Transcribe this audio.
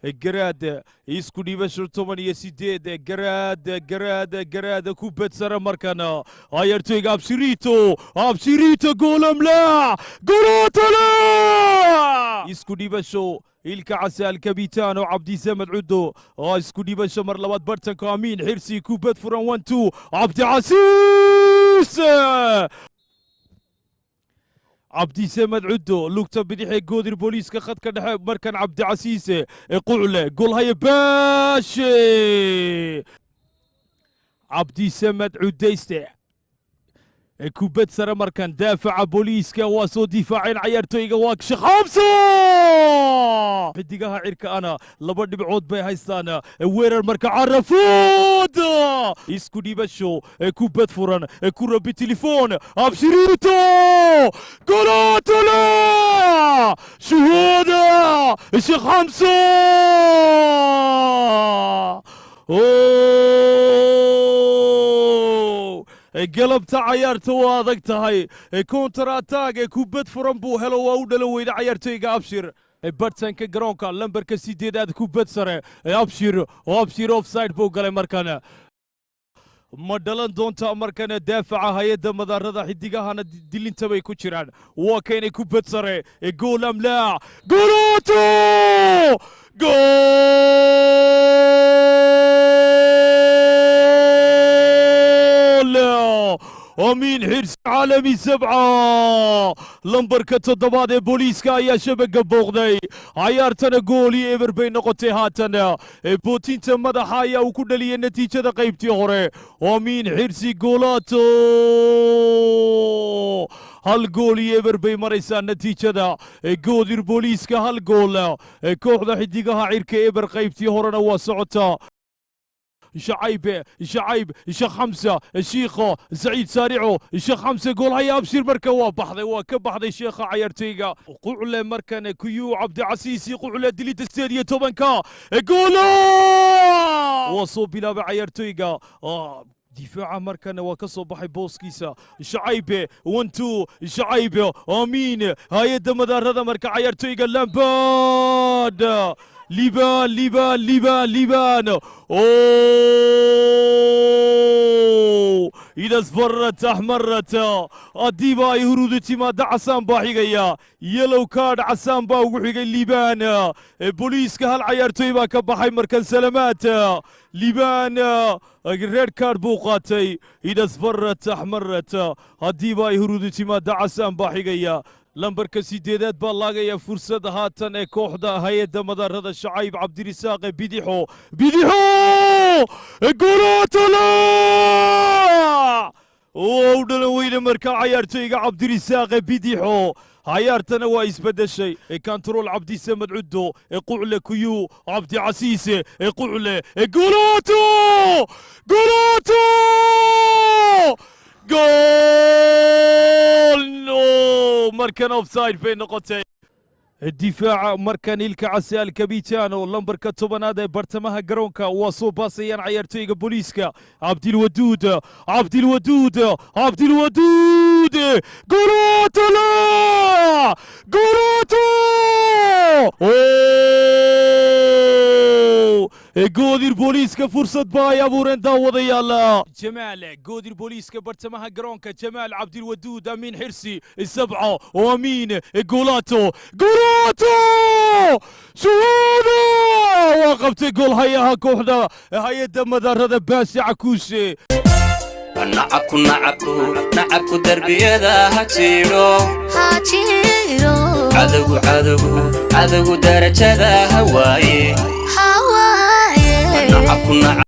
Garaad isku dhiibasho 18. Garaad, Garaad, Garaad, kubad sare markana cayaartoyga Abshirito, Abshirito, goolamlaac, golaatala isku dhiibasho. Ilka Case Alkabitano, Cabdisamad Cuddo isku dhiibasho mar labaad bartanka. Amiin Xirsi, kubad furan, 1-2, Cabdicasiis, Cabdisamad Cuddo, lugta bidixee Goodir Booliiska, khadka dhexe markan Cabdicasiis Qucle, golhaya Baashe. Cabdisamad Cudayste, kubad sare markan, daafaca booliiska waa soo difaaceen cayaartooyga, waa Sheekh Xamso. Xidigaha cirka ana 2 dhibcood bay haystaan. Weerar marka Carafood isku dhiibasho, kubad furan, ku rabi telefoon, Abshirito, golaatala shuhuuda Sheekh Xamso. Galabta cayaarta waa adag tahay. Counter attack, kubad furan buu helo, waa u dhalan weyda cayaartooyga Abshir. Bartanka garoonka lambarka 8aad, kubad sare, Abshir, Abshir offside buu galay. Markana ma dhalan doonta? Markana daafaca hay-adda madaarada, xidigahana dilinta bay ku jiraan. Waa keenay kubad sare, gool amlaac, golooto, gool! Amiin Xirsi Caalami 7, lambarka 7aad ee booliiska ayaa shabaga booqday. Cayaartana gool iyo eber bay noqotay. Haatan bootinta madaxa ayaa uu ku dhaliyay natiijada qaybtii hore. Amiin Xirsi goolaato, 1 gool iyo 0 bay maraysaa natiijada. Goodir Booliiska 1 gool, kooxda Xidigaha Cirka 0. Qaybtii horena waa socotaa. Shacayb, Shacayb, Sheekh Xamsa, Shiikho Saciid Saarico, Sheekh Xamse, gool haya Abshir. Marka waa baxday, waa ka baxday sheekha cayaarteyga. Qucle markan, Kuyuu, Cabdicasiisi Qucle, dilida 18-ka, goolo! Waa soo bilaabay cayaarteyga. Difaaca markana waa ka soo baxay booskiisa. Shacaybe, 1-2, Shacaybe, Amiin, hay-adda madaarada marka cayaartooyga Lambad, Liban, Liban, Liban, Liban. إذا اصفرت احمرت, haddiiba ay huruudu timaada casaan baa xigaya, yellow card, casaan baa ugu xigay Liibaan. Booliiska hal cayaartooy baa ka baxay markan. Salamaad, Liibaan red card buu qaatay. إذا اصفرت احمرت, haddiiba ay huruudu timaada casaan baa xigaya. Lambarka 8aad baa laagaya fursad haatan ee kooxda hay-adda madaarada. Shacayb Cabdirisaaq, Bidixo, Bidixo, golaatala u dhalan weyne markaa cayaartooyga Cabdirisaaq Bidixo. Cayaartana waa isbedeshay. Kantarool Cabdisamad Cuddo, Qucle, Kuyu, Cabdicasiise Qucle, golaato, golaato, gool! No, markan offside bay noqotay. Difaaca markan Ilka Case Alkabitano, lambarka 10aad ee bartamaha garoonka, waa soo baasayaan cayaartooyga booliiska. Cabdilwaduud, Cabdilwaduud, Cabdilwaduud, golaatala, golaato! Goodir Booliiska fursad ba ay abuureen, daawadayaal. Jamaal, Goodir Booliiska, bartamaha garoonka, Jamaal, Cabdilwaduud, Amiin Xirsi, 7, amiin, goolaato, goolaato, shuhuuda waa qabtay goolhayaha kooxda hay-adda madaarada Baashe Cakuushe. Nacabku, nacabku, nacabku darbiyada ha jiidho, cadowgu, cadowgu, cadowgu darajada ha waaye. Nacabku.